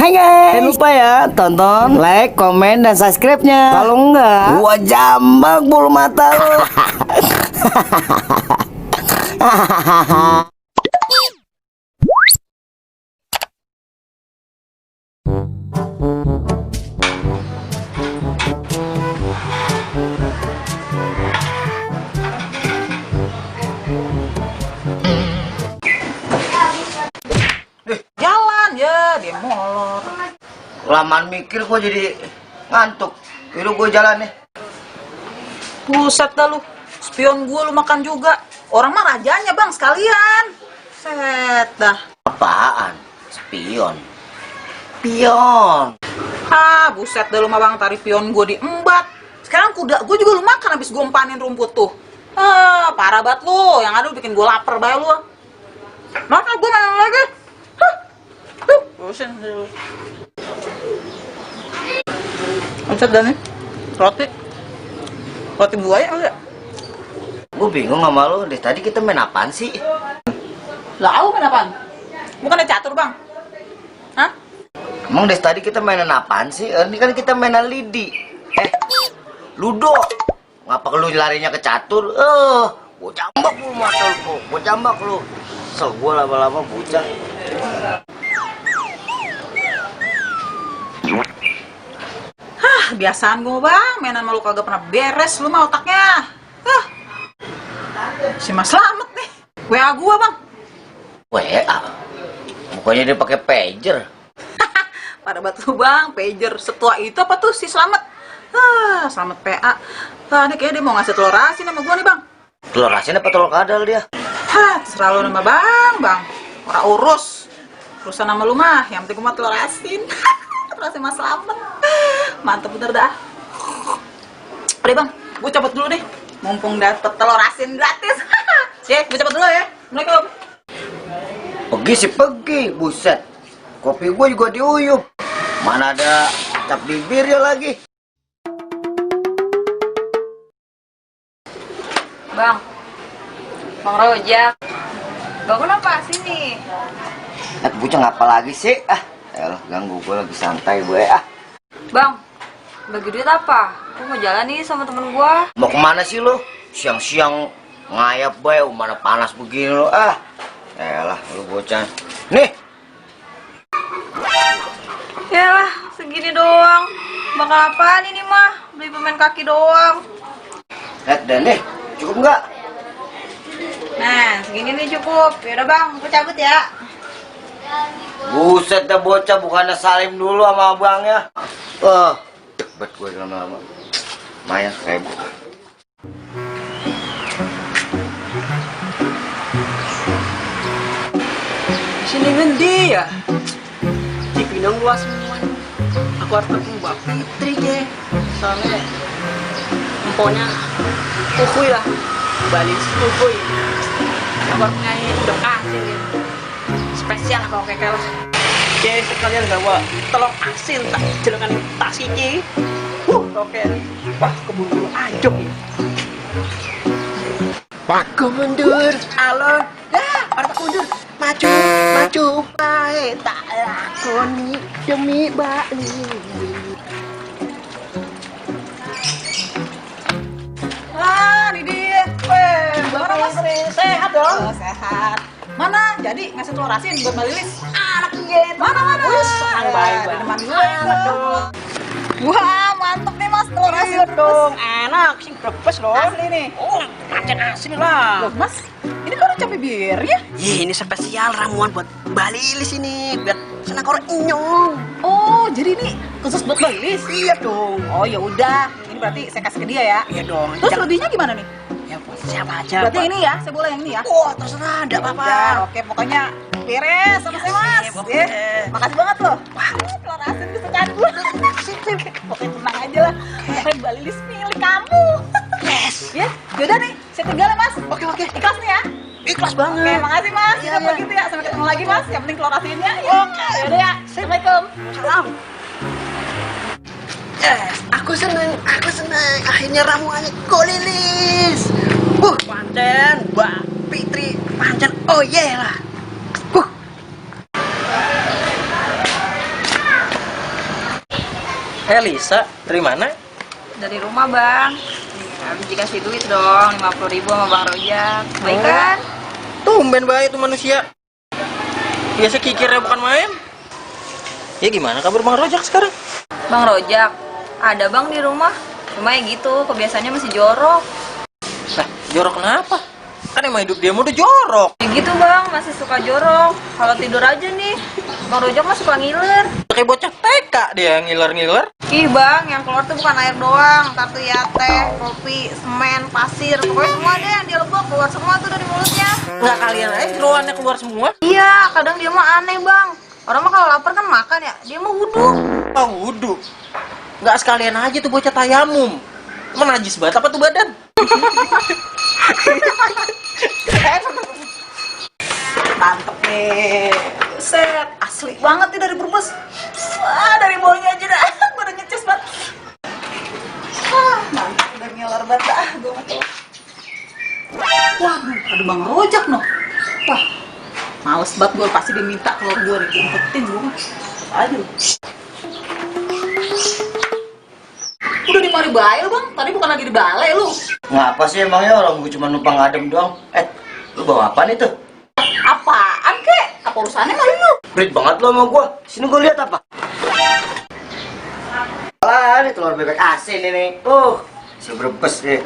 Hai guys, jangan lupa ya tonton, like, komen, dan subscribe-nya. Kalau enggak, gua jambak bulu mata lo. Jalan ya, dia molor. Lamaan mikir gua jadi ngantuk. Yaudah gua jalan nih. Buset dah lu, spion gua lu makan juga. Orang mah rajanya bang sekalian. Set dah. Apaan? Spion. Pion. Ha, buset dah lu mah bang, tarik pion gua diembat. Sekarang kuda gua juga lu makan habis gua empanin rumput tuh. Ah, parah banget lu. Yang ada lu bikin gua lapar bae lu. Mana gua main lagi? Hah. Bosen lu. Buset dah nih. Roti buaya enggak? Gua bingung sama lu. Dari tadi kita main apaan sih? Lau main apaan? Bukannya catur bang? Hah? Emang dari tadi kita mainan apaan sih? Ini kan kita mainan lidi. Ludo. Ngapa lu larinya ke catur? Gua jambak lu mata lu. Gua jambak lu. Kesel gua lama-lama bocah. Hah, biasaan gue bang, mainan malu kagak pernah beres lu mah otaknya. Hah. Si Mas Slamet nih, WA gua bang. WA. Bukannya dia pakai pager. Pada batu bang, pager setua itu apa tuh si Slamet? Hah, Slamet PA. Hah, ini kayaknya dia mau ngasih telur asin sama gua nih bang. Telur asin apa telur kadal dia? Hah, terserah lu nama bang. Ora urus. Urusan nama lu mah, yang penting gua mah telur asin. Telur asin Mas Slamet. Mantep bener dah. Udah bang, gue cabut dulu deh. Mumpung dapet telur asin gratis. Gue cabut dulu ya. Assalamualaikum. Pergi sih pergi, buset. Kopi gue juga diuyup. Mana ada cap bibirnya lagi. Bang Rojak, Bang kenapa sini? Bocah ngapa lagi sih? Elah, ganggu gue lagi santai gue. Bang, bagi duit apa? Aku mau jalan nih sama temen gua. Mau kemana sih lo? Siang-siang ngayap bae, mana panas begini lo. Elah, lu bocah. Nih. Yalah, segini doang. Bakal apaan ini mah? Beli permen kaki doang. Lihat deh nih, cukup nggak? Nah, segini nih cukup. Yaudah bang, aku cabut ya. Buset dah bocah, bukannya salim dulu sama abangnya. Deket gue lama-lama. Lumayan, ribet. Sini ngendi ya? Di Pinang luas semua. Aku harus ketemu Mbak Fitri ke. Soalnya emponya kukuy lah. Balik kukuy. Aku harus nyanyi udah kasih ya. Spesial kalau kayak kelas. Oke, sekalian bawa telur asin tak jelengan tas ini. Oke. Wah, keburu ajok ya. Pak mundur, halo. Orang Pak mundur. Maju bae tak lakoni demi Bali. Ini dia. Gimana mas? Sehat dong? Sehat. Mana? Jadi ngasih telur asin buat Mbak Lilis? Anak iya. Mana? Senang baik. Ada teman gue. Wah, mantep nih mas telur asin. Ayo dong, enak sih brebes loh. Asli nih. Oh, pancen asli lah. Loh mas, ini kan capek birnya. Ini spesial ramuan buat Mbak Lilis ini, biar senang orang inyong. Oh, jadi ini khusus buat Mbak Lilis? Iya dong. Oh ya udah, ini berarti saya kasih ke dia ya. Iya dong. Terus lebihnya gimana nih? Ya buat siapa aja. Berarti ini ya, saya boleh yang ini ya? Oh, terserah, enggak apa-apa. Udah, oke, pokoknya beres sama saya mas. Sip, oke. Makasih banget loh. Wah, telur asin kesukaan gue. Pokoknya tenang aja lah. Pokoknya Mbak Lilis milik kamu. Yes. Ya, yaudah nih, saya tinggal ya mas. Oke. Ikhlas nih ya. Ikhlas banget. Oke, makasih mas. Iya, Udah iya. begitu ya, sampai ketemu lagi mas. Yang penting telur asinnya. Oke, yaudah ya. Assalamualaikum. Salam. Yes, aku seneng. Akhirnya ramuannya kok Lilis. Pancen, Mbak Fitri, pancen. Oh yeah lah. Lisa, dari mana? Dari rumah bang. Habis dikasih duit dong, 50.000 sama Bang Rojak. Baik kan? Tumben baik tuh manusia. Biasa kikirnya bukan main. Ya gimana kabar Bang Rojak sekarang? Bang Rojak, ada bang di rumah. Cuma ya gitu, kebiasaannya masih jorok. Nah, jorok kenapa? Kan emang hidup dia mau udah jorok. Ya gitu bang, masih suka jorok. Kalau tidur aja nih, Bang Rojak mah suka ngiler. Kayak bocah TK dia ngiler-ngiler. Ih bang, yang keluar tuh bukan air doang, tapi ya teh, kopi, semen, pasir, pokoknya semua deh yang dia lebok keluar semua tuh dari mulutnya. Nggak kalian aja jeroannya keluar semua? Iya, kadang dia mah aneh bang. Orang mah kalau lapar kan makan ya, dia mah wudhu. Ah, wudhu. Nggak sekalian aja tuh bocah tayamum. Emang najis banget apa tuh badan? Mantep nih. Set, asli banget nih dari Brebes. Wah, dari baunya aja dah. Baru ngeces banget. Mantap, udah ngelar banget dah. Gue mau keluar. Waduh, ada Bang Rojak noh. Wah, males banget gue, pasti dia minta keluar gue nih. Umpetin gue mah. Aduh. Udah di mari bae bang, tadi bukan lagi di balai lu. Ngapa sih emangnya orang gue cuma numpang ngadem doang? Lu bawa apa nih tuh? Apaan kek? Apa urusannya sama lu? Berit banget lo sama gue. Sini gue lihat apa? Alah, ini telur bebek asin ini. Si Brebes deh.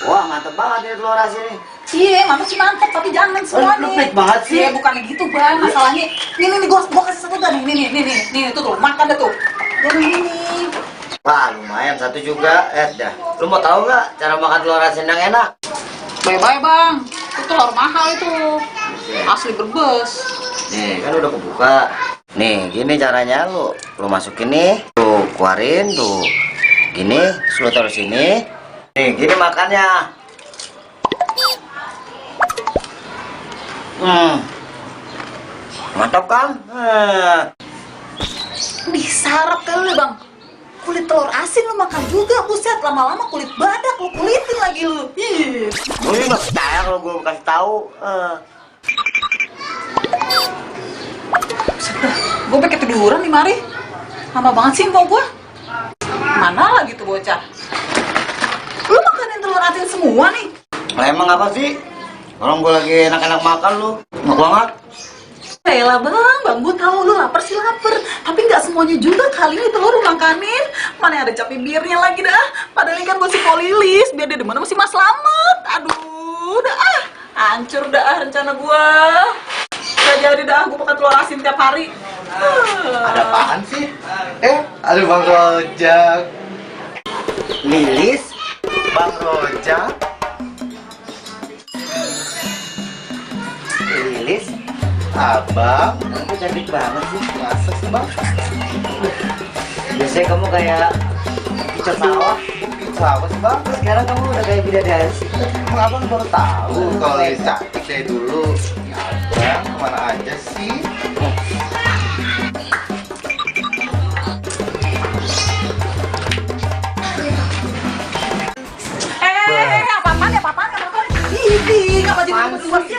Wah, mantep banget ini telur asin ini. Iya, mantap sih mantap, tapi jangan semua Lu nih. pelit banget sih. Iya, bukan gitu bang, masalahnya. Nih, gua kasih satu dah nih, tuh tuh, makan dah tuh. Dan ini. Wah, lumayan satu juga. Dah. Lu mau tahu nggak cara makan telur asin yang enak? Bye-bye bang, itu telur mahal itu. Asli Brebes. Nih, kan udah kebuka. Nih, gini caranya lu masukin nih, tuh keluarin tuh. Gini, lu taruh sini. Nih, gini makannya. Mantap kan? Disarap kali lu bang. Kulit telur asin lu makan juga, buset, lama-lama kulit badak lu kulitin lagi lu. Ih. Lu nggak percaya kalau gue kasih tahu. Gue pakai tiduran nih mari. Lama banget sih mau gue. Mana lagi tuh bocah? Lu makanin telur asin semua nih. Lah emang apa sih? Orang gue lagi enak-enak makan lu. Enak banget. Yaelah bang, gue tahu lu lapar sih lapar. Tapi nggak semuanya juga kali ini telur lu makanin. Mana ada cap bibirnya lagi dah. Padahal ini kan gue si Polilis, biar dia demen sama si Mas Slamet. Aduh, dah hancur dah rencana gue. Gak jadi dah, gue makan telur asin tiap hari. Ada apaan sih? Aduh Bang Rojak. Lilis, Bang Rojak. Lilis, Abang. kamu cantik banget sih. Masa sih Bang? Biasanya kamu kayak kicau sawah. Apa sih Bang? Sekarang kamu udah kayak bidadari sih. Emang Abang baru tahu kalau Lilis cantik dari dulu. Ya Abang, kemana aja sih? Apa-apaan? Ih, ngapa jadi lu berdua sih?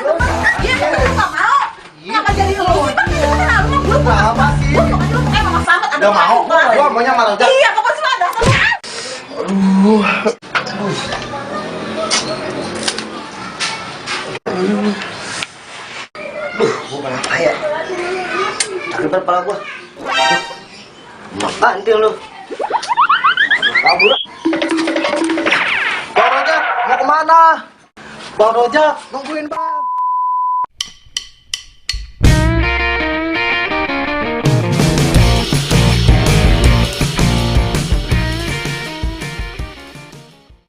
Iya, lu nggak mau. Ngapa jadi lu? Gue Apa sih? Mama Slamet ada Gak mau, gua maunya sama Rojak. Iya, kapan sih ada sama? Gue kenapa ya? Sakit banget kepala gue. Makan dia lu. Kabur. Bang Rojak, mau kemana? Bang Rojak, nungguin Bang.